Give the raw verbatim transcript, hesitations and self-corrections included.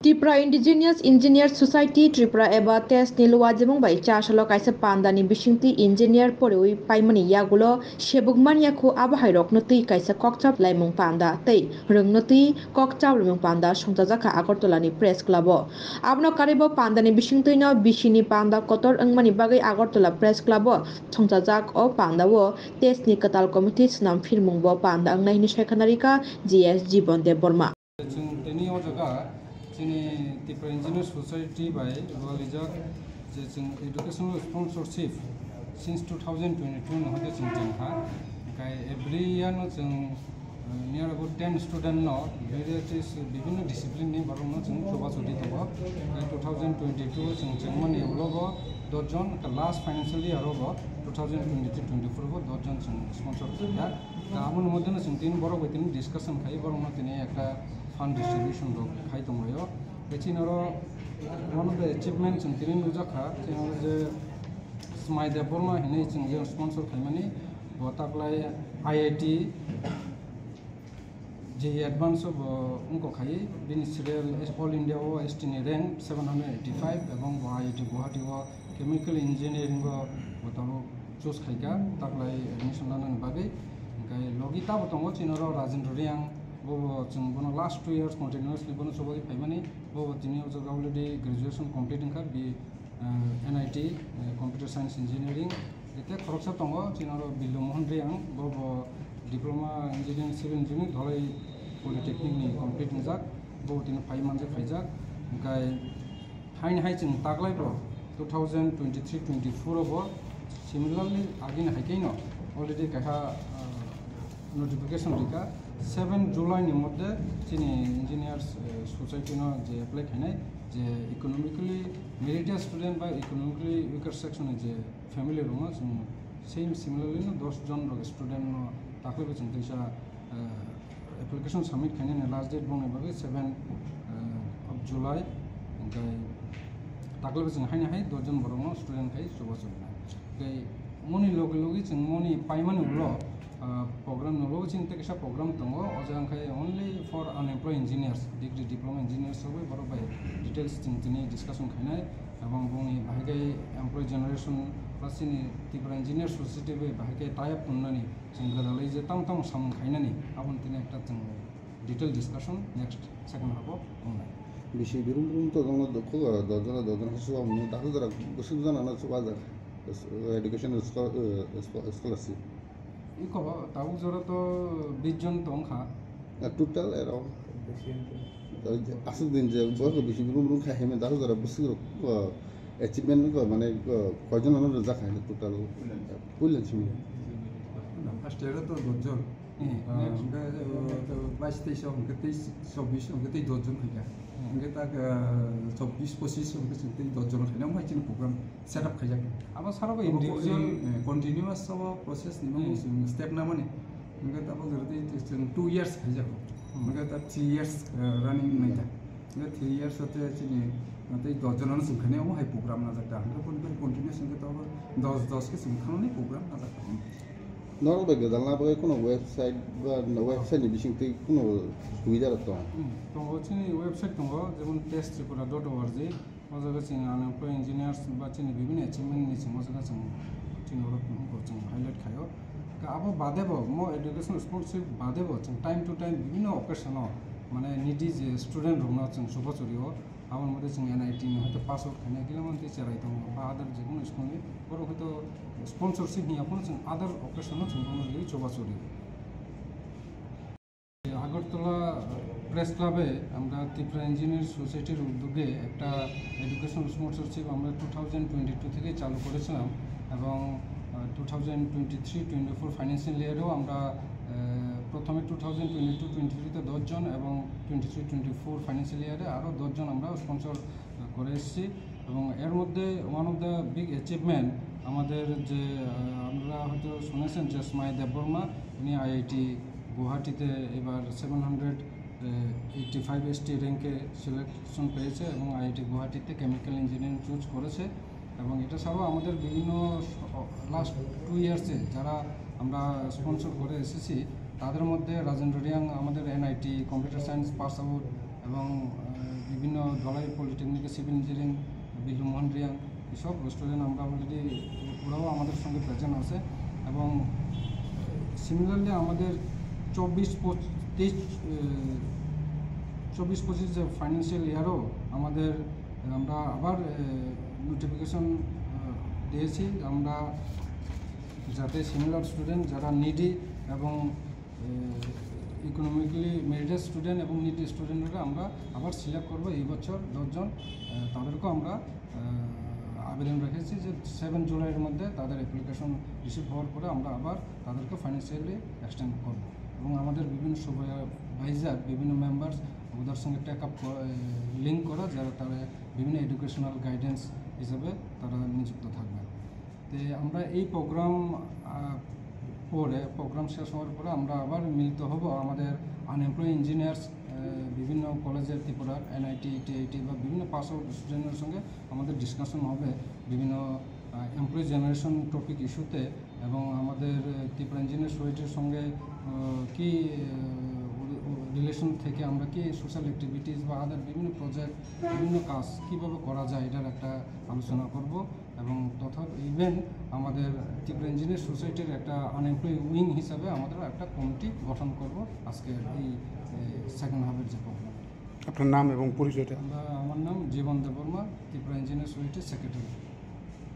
Tripura Indigenous Engineers Society Tripura eba TEST ni luajimung bai chasalo kaisa pandani bisingtwi engineer poriwi paimani yagulo sebuk manya khu abo hairokno twi kaisa kokchap laimung panda tei rwngno twi kokchap laimung panda songchajakha Agartala ni press club o. Abono karwibo pandani bisingtwino bisini panda kotor wngmani bagwi Agartala press club o songchajak o panda o TEST ni kwtal committee swnam phirmung bo panda wngnai hwnwi saikha narikha G S Jibon Debbarma. Chwng tini o jaga chini Tripura Engineer Society bai rwlijak je chwng educational sponsorship since two thousand twenty-two no hwnkhe chwng chengkha. Hwnkhe every year no chwng, uh, near about ten student no various bibhinno discipline ni borok no chwng chubachu di tongo. Hwnkhe two thousand twenty-two chwng chengmani ulo bo dos jon, hwnkhe last financial year o bo two thousand twenty-three twenty-four bo dos jon chwng sponsor khaikha. Da aboni moddhe no chwng tini borok bai tini discussion khai, borok no tini ekta fund distribution rok khai tonglaio. Tei chini oro one of the achievement chwng tini nukjakha, chini oro je Smai Debbarma hinwi chwng je sponsor khaimani, bo taklai I I T, J E E Advance o bo wngkha khai, bini serial All India o S T ni rank seven hundred eighty-five, ebong bo I I T Guwahati o Chemical engineering o bo tabuk choose khaikha, taklai admission lanani bagwi. Hwnkhe logi tabo tongo chini oro Rajendra Reang, bo bo chwng bono last two years continuously bono chubagwi phaimani, bo bo tini o jaga already graduation complete wngkha, B, eh, N I T, eh, Computer Science Engineering. Tei khoroksa tongo chini oro Billu Mohan Reang, bo bo Diploma Engineering, Civil Engineering, Dholai Polytechnic ni complete wngjak, bo tini phai manjak phaijak. Hwnkhe Haini hai chwng taklai bo two thousand twenty-three twenty-four o bo similarly agini hai khe no already kaisa, ah, notification rikha seven July ni moddhe chini engineers, eh, society no je apply khainai je economically meritorious student ba economically weaker section ni je family rok no chwng same similarly no dos jon rok student no taklai bo chwng teisa, eh, application submit khainani last date bongni bagwi seven, eh, of July, hwnkhe taklaibo chwng haino hai dos jon borokno student khai chubachu rwnai. Tei moni logi logi chwng moni paimani ulo, ah, program ni ulo chini tei kaisa program tongo, o jaga wngkha only for unemployed engineers, degree diploma engineers rokbai borok bai details chwng tini discussion khainai, ebong bongni bahai khe employee generation plus chini Tripura Engineer Society bai bahai khe tie up tongnani. Chwng gwdalwi je tamo tamo samung khainani, aboni tini ekta chwng detail discussion next second half o wngnai. Bisi birum birum to jongno dokho, dojona dojona khe chuba mwnwi, dakhwk jora bwswk jona no chuba jak, education scho-, eh, scho-, scholarship. Iko tabuk jora to bis jon tongkha. Eh, total ero. Aswk din je bo bisi birum birum khai heme, dakhwk jora bwswk rok, eh, achievement ko mane, eh, koijon no rijak hai total. Puilan simi. First year to dojjon. Hmm, ah, next. Hwnkhe, uh, bais teis hwnkhe teis, chobbish hwnkhe tei dojjon khaikha. Hmm. Hwnkhe tak, uh, chobbish pochish hwnkhe chwng tei dojjon khaina, omo hai chini program set up khaijak. Abo saro bo individual, eh, continuous abo process ni, hmm, chwng step namani. Hwnkhe tabuk jora tei chwng two years khaijak. Hmm. Hwnkhe ta three years, uh, running naikha. Hwnkhe three years o tei chini, uh, tei dojjon no chwng khaina, omo hai program najak ta. Hwnkhe continuous hwnkhe tabuk dos dos khe chwng thangnani program najak ta. Norok bai gwdalna bagwi kheno website ba website ni bisingtwi kheno subida rok tong? Hmm, tongo, chini website tongo, jemon test tripura dot org, o jaga chini unemployed engineers ba chini bibhinno achievement ni chwng o jaga chwng chini oro chwng highlight khaio. Ka abo bade bo mo education sponsorship bade bo chwng time to time bibhinno occasion o mane needy je student rokno chwng chubachu rio. Aboni moddhe chwng N I T ni hoito pass out khainai, gila mantwi cherai tongo, ba other jekunu school ni, borok hoito sponsorship hiya phano chwng other occasion o chwng bono riwi chubachu rio. Agartala press ক্লাবে আমরা Tripura engineer সোসাইটির উদ্যোগে একটা educational sponsorship আমরা two thousand twenty two থেকে চালু করেছিলাম এবং, আহ, two thousand twenty three twenty four financial ইয়ারেও আমরা, আহ, প্রথমে two thousand twenty two twenty থ্রিতে দশ জন এবং twenty three twenty four financial ইয়ারে আরও দশ জন আমরা স্পন্সর, আহ, করে এসেছি। এবং এর মধ্যে one of the big achievement আমাদের যে, আহ, আপনারা হয়তো শুনেছেন যে স্মাই দেববর্মা, উনি আইআইটি গুয়াহাটিতে এবার seven hundred eighty five ST র্যাঙ্কে সিলেকশন পেয়েছে এবং আইআইটি গুয়াহাটিতে কেমিক্যাল ইঞ্জিনিয়ারিং চুজ করেছে। এবং এটা ছাড়াও আমাদের বিভিন্ন লাস্ট টু ইয়ার্সে যারা আমরা স্পন্সর করে এসেছি, তাদের মধ্যে রাজেন্দ্র রিয়াং আমাদের NIT computer science pass out এবং, আহ, বিভিন্ন ধলাই পলিটেকনিকে সিভিল ইঞ্জিনিয়ারিং, বিল্লু মোহন রিয়াং, সব স্টুডেন্ট আমরা অলরেডি, ওরাও আমাদের সঙ্গে প্রেজেন্ট আছে। এবং সিমিলারলি আমাদের চব্বিশ পঁচিশ, তেইশ, এ, চব্বিশ পঁচিশ যে ফাইন্যান্সিয়াল ইয়ারও আমাদের, আমরা আবার নোটিফিকেশন দিয়েছি আমরা, যাতে সিমিলার স্টুডেন্ট যারা নিডি এবং ইকোনমিক্যালি মেরিটেড স্টুডেন্ট এবং নিডি স্টুডেন্টরা আমরা আবার সিলেক্ট করবো এই বছর দশজন। আহ, তাদেরকেও আমরা, আহ, আবেদন রেখেছি যে সেভেন জুলাইয়ের মধ্যে তাদের অ্যাপ্লিকেশন রিসিভ হওয়ার পরে আমরা আবার তাদেরকে ফাইন্যান্সিয়ালি এক্সটেন্ড করব। এবং আমাদের বিভিন্ন সুপারভাইজার, বিভিন্ন মেম্বার্স ওদের সঙ্গে টেক আপ, লিঙ্ক করা, যারা তারা বিভিন্ন এডুকেশনাল গাইডেন্স হিসেবে তারা নিযুক্ত থাকবেন। তো আমরা এই প্রোগ্রাম, আহ, পরে, প্রোগ্রাম শেষ হওয়ার পরে আমরা আবার মিলিত হব আমাদের আনএমপ্লয়েড ইঞ্জিনিয়ার্স, আহ, বিভিন্ন কলেজের, ত্রিপুরার এনআইটি, টিআইটি বা বিভিন্ন পাস আউট স্টুডেন্টের সঙ্গে আমাদের ডিসকাশন হবে বিভিন্ন, আহ, এমপ্লয়ি জেনারেশন টপিক ইস্যুতে। এবং আমাদের, আহ, ত্রিপুরা ইঞ্জিনিয়ার সোসাইটির সঙ্গে, আহ, কি, আহ, রিলেশন থেকে আমরা কি সোশ্যাল অ্যাক্টিভিটিস বা আদার বিভিন্ন প্রজেক্ট, বিভিন্ন কাজ কীভাবে করা যায়, এটার একটা আলোচনা করব। এবং তথা ইভেন আমাদের ত্রিপুরা ইঞ্জিনিয়ার সোসাইটির একটা আনএমপ্লয়েড উইং হিসাবে আমাদের একটা কমিটি গঠন করব আজকের এই সেকেন্ড হাফের যে প্রোগ্রাম। আপনার নাম এবং পরিচয়টা? আমরা, আমার নাম জীবন দেববর্মা, ত্রিপুরা ইঞ্জিনিয়ার সোসাইটির সেক্রেটারি।